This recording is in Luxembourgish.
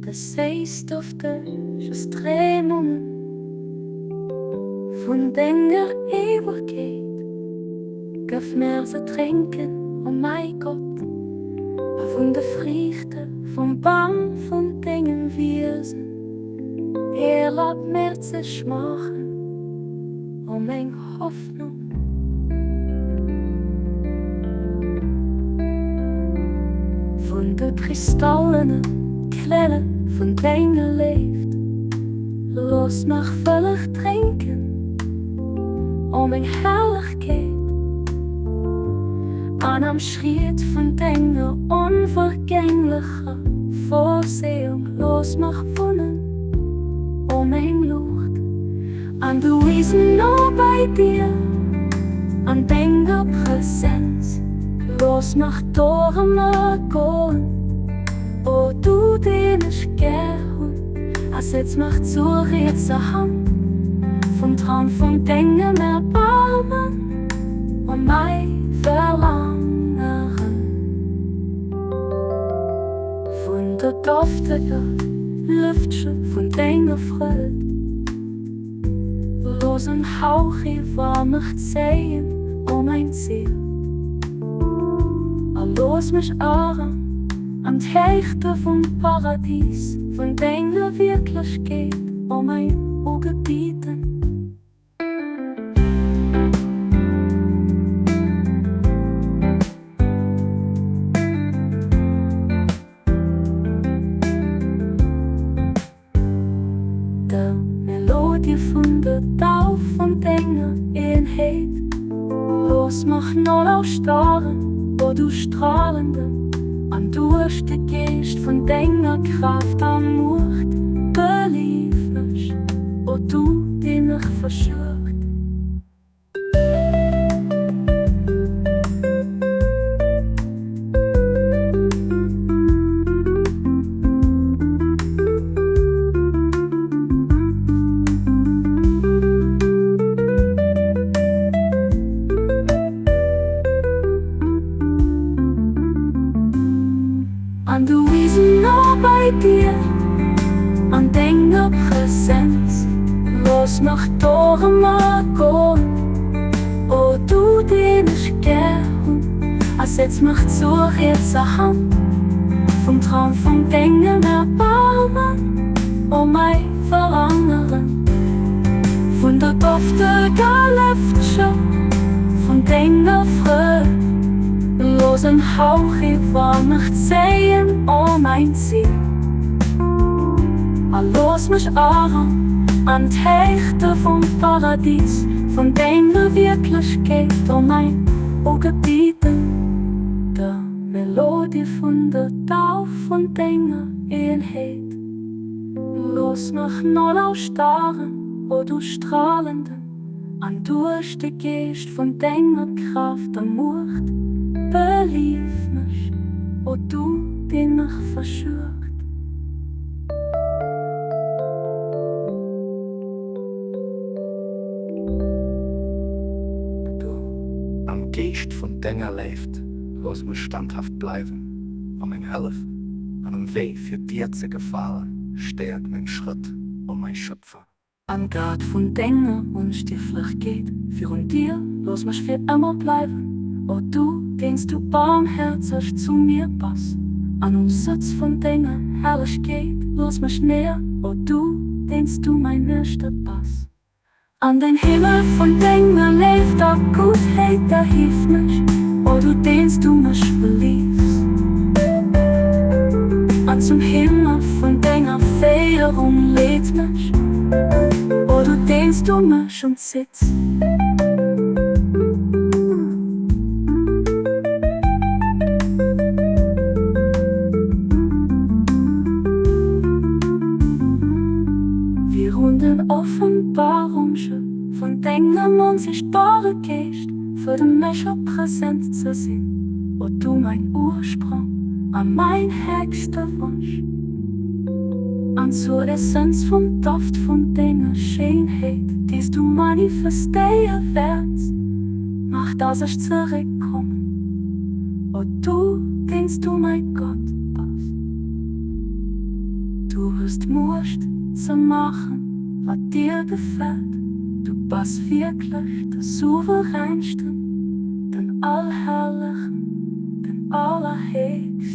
De séiss doftege Stréimunge vun denger Éiwegkeet. Gëff mär ze drénken, o mäi Gott, a vun de Friichte vum Bam vun dengem Wiesen, erlab mär ze schmaachen, o meng Hoffnung. Vun de kristallene Quelle vun denger Léift, looss mech vëlleg drénken, o meng Herrlechkeet, an am Schriet vun denger onvergänglecher Vorsehung looss mech wunnen, o meng Luucht. An du Wisen no bei dir, an denger Präsenz, looss mech dorëmmer goen, o du deen ech gär hunn, a setz mech zur rietser Hand vum Troun vun dengem Erbarmen, o mäi Verlangeren. Vun der dofteger Lëftche vun denger Frëd. Looss en Hauch iwwer mech zéien, o mäin Ziel, a looss mech eran an d'Héichte vum Paradis vun denger Wierklechkeet, o mäin Ugebieten. Der Melodie vun der Dauf vun denger Eenheet. Looss mech nolauschteren, o du Stralenden, an duerch de Geescht vun denger Kraaft a Muecht belief mech, o du, dee mech verschuert. An du Wisen no bei dir, an denger Präsenz, looss mech dorëmmer goen, o du deen ech gär hunn, a setz mech zur rietser Hand vum Troun vun dengem Erbarmen, o mäi Verlangeren vun der dofteger Lëftche vun denger Frëd. Looss en Hauch iwwer mech zéien, o mäin Zil, a looss mech eran an d'Héichte vum Paradis vun denger Wierklechkeet, o mäin Ugebieten, der Melodie vun der Dauf vun denger Eenheet. Looss mech nolauschteren, o du Stralenden. An duerch de Geescht vun denger Kraaft a Muecht belief mech, o du, dee mech verschuert. Du, am Geescht vun denger Léift, looss mech standhaft bleiwen, o meng Hëllef, an um Wee fir dir ze gefalen, stäerk meng Schrëtt, o mäi Schöpfer. Am Gaart vun denger Onstierflechkeet virun dir looss mech fir ëmmer bleiwen, o du, deens du barmhäerzeg zu mir bass, an um Sëtz vun denger Herrlechkeet looss mech néier, o du, deens du mäi Meeschter bass. An den Himmel vun denger Léift a Guttheet erhief mech, o du, deens du mech beliefs. An zum Himmel vun denger Féierung leet mech, o du deens du mech unzitts. Virun den Offenbarunge vun dengem onsichtbare Geescht fir de mech op präsent ze sinn, o du mäin Ursprong a mäin héchste Wonsch, an zur Essenz vum Doft vun denger Schéinheet, déi s du manifestéiere wäerts, mach dass ech zeréckkommen, o du, deen s du mäi Gott bass. Du. Du hues d'Muecht ze maachen, wat dir gefält. Du bass wierklech de Souveräinsten, den Allherrlechen, den Allerhéchsten.